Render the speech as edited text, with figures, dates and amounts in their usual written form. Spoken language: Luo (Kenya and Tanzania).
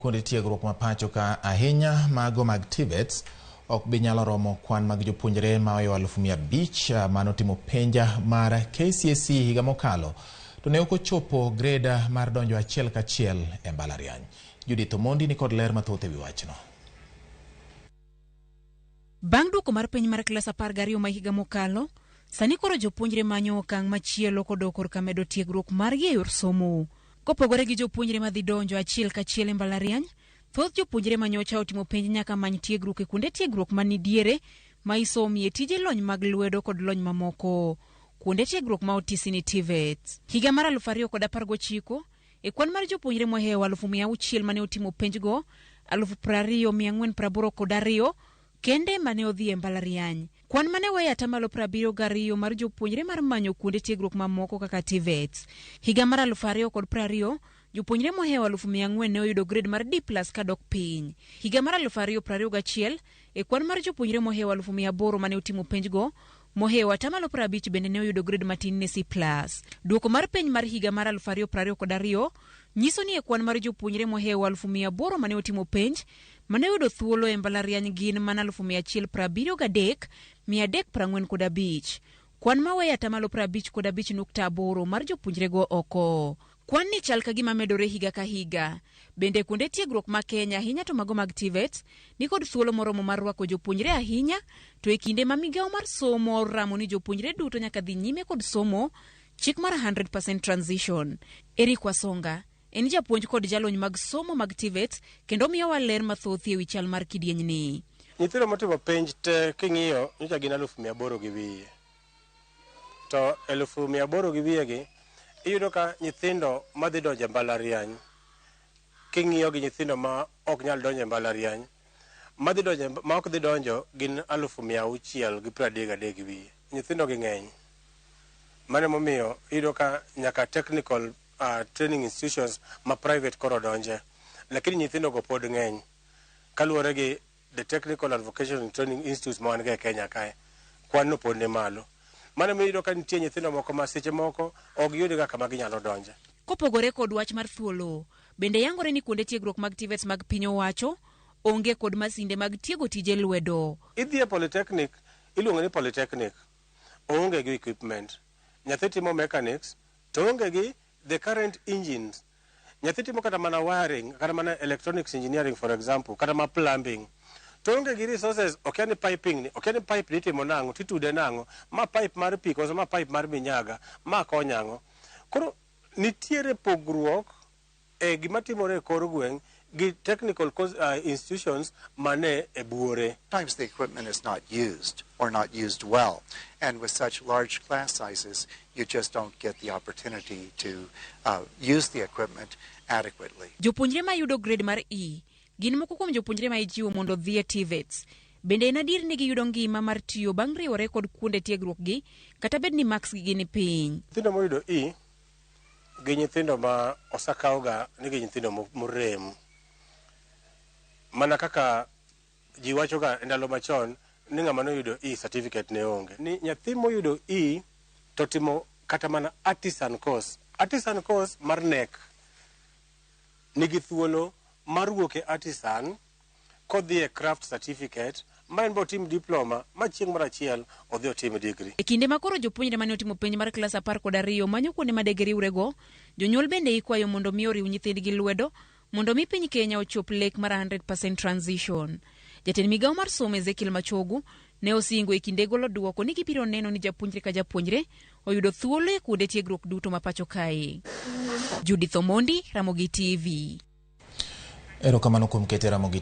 Kuonde tiegruok ma pacho ka ahinya mago mag TVETs ok bi nyalo romo kwan mag jopuonjre ma ohewo 500,000 manotimo penj mar KCSE higa mokalo to ne ok ochopo grade mar donjo achiel kachiel e mbalariany. Judith Omondi ni kod ler mathoth e wi wachno. Bang' duoko mar penj mar klas 12 ma higa mokalo, sani koro jopuonjre manyo okang' machielo kodok korka medo tiegruok margi e yor somo. Kopogore gi jopuonjre madhi donjo achiel kachiel e mbalariany, thoth jopuonjre manyocha otimo penj nyaka many tiegruok e kuonde tiegruok manidiere ma isomie tije lony mag lwedo kod lony mamoko. Kuonde tiegruok ma otisi ni TVET. Higa mar 2019, e kwan mar jopuonjre mohewo 600,000 mane otimo penjgo, 20,482 kende mane odhi e mbalariany. Kwan mane weyo atamalo 72 mar jopuonjre mar manyo kuonde tiegruok mamoko kaka TVET. Higa mar 2020, jopuonjre mohewo 400,000 ne oyudo grade mar D+ kadok piny. Higa mar 2021, e kwan mar jopuonjre mohewo 800,000 mane otimo penjgo, mohewo atamalo 50 bende ne oyudo grade matin ne C+. Duoko mar penj mar higa mar 2022 nyiso ni e kwan mar jopuonjre mohewo 800,000 mane otimo penj, mane oyudo thuolo e mbalariany gin mana 173,345. Kwan maweyo atamalo 55.8 mar jopuonjrego oko. Kwan ni chal ka gima medore higa ka higa. Bende kuonde tiegruok ma Kenya ahinya to mago mag TVET ni kod thuolo moromo mar rwako jopuonjre ahinya to e kinde ma migawo mar somo oramo ni jopuonjre duto nyaka dhi nyime kod somo chik mar 100% transition. Eric Wasonga en japuonj kod jalony mag somo mag TVET kendo miyowa ler mathoth e wi chal mar kidienyni. Nyithindo motimo penj te king'iyo nyocha gin 800,000 gi wiye. To 800,000 gi wiye gi iyudo ka nyithindo madhi donjo e mbalariany king'iyo gi nyithindo ma ok nyal donjo e mbalariany madhi donjo ma ok dhi donjo gin 633,000 gi wiye. Nyithindo gi ng'eny. Mano emomiyo iyudo ka nyaka technical training institutions ma private koro donje. Lakini nyithindo go pod ng'eny kaluwore gi the technical and vocational training institutes ma wan go e Kenya kae. Kwan no pod ni malo. Mano emomiyo iyudo ka nitie nyithindo moko ma seche moko ok giyud ga kama ginyalo donje. Kopogore kod wach mar thuolo, bende yangore ni kuonde tiegruok mag TVETs mag piny owacho onge kod masinde mag tiego tije lwedo. Idhi e polytechnic, iluongo ni polytechnic, oonge gi equipment. Nyathi timo mechanics, to oonge gi the current engines. Nyathi timo kata mana wiring, kata mana electronics engineering for example, kata ma plumbing. To oonge gi resources, okia ni piping ni, okia ni pipe ni itimo nang'o, titude nang'o, ma pipe mar pi koso ma pipe mar minyaga, ma konyo ang'o. Koro nitiere pogruok e gima timore e kor gweng' gi technical institutions mane e buore. Sometimes the equipment is not used or not used well, and with such large class sizes, you just don't get the opportunity to use the equipment adequately. Jopuonjre ma yudo grade mar E gin moko kuom jopuonjre ma ijiwo mondo odhi e TVETs. Bende en adier ni giyudo ngima mar tiyo bang' riwore kod kuonde tiegruok gi kata bed ni marks gi ni piny. Nyithindo moyudo E gi nyithindo ma osakawga ni gi nyithindo morem. Mana kaka ji wachoga e ndalo machon ni ng'ama noyudo E certificate ne onge. Ni nyathi moyudo E to timo kata mana artisan course. Artisan course mar KNEC nigi thuolo mar wuok e artisan kodhi e craft certificate ma en be otim diploma ma chieng' moro achiel odhi otim degree. E kinde ma koro jopuonjre mane otimo penj mar klas 12 manyo kuonde ma degiriwrego, jonyuol bende ikwayo mondo mi oriw nyithindgi lwedo mondo mi piny Kenya ochop lek mar 100% transition. Jatend migawo mar somo Ezekiel Machogu ne osingo e kinde golo duoko ni gibiro neno ni japuonjre ka japuonjre oyudo thuolo e kuonde tiegruok duto ma pacho kae. Judith Omondi, Ramogi TV. Erokamano kuom kete Ramogi.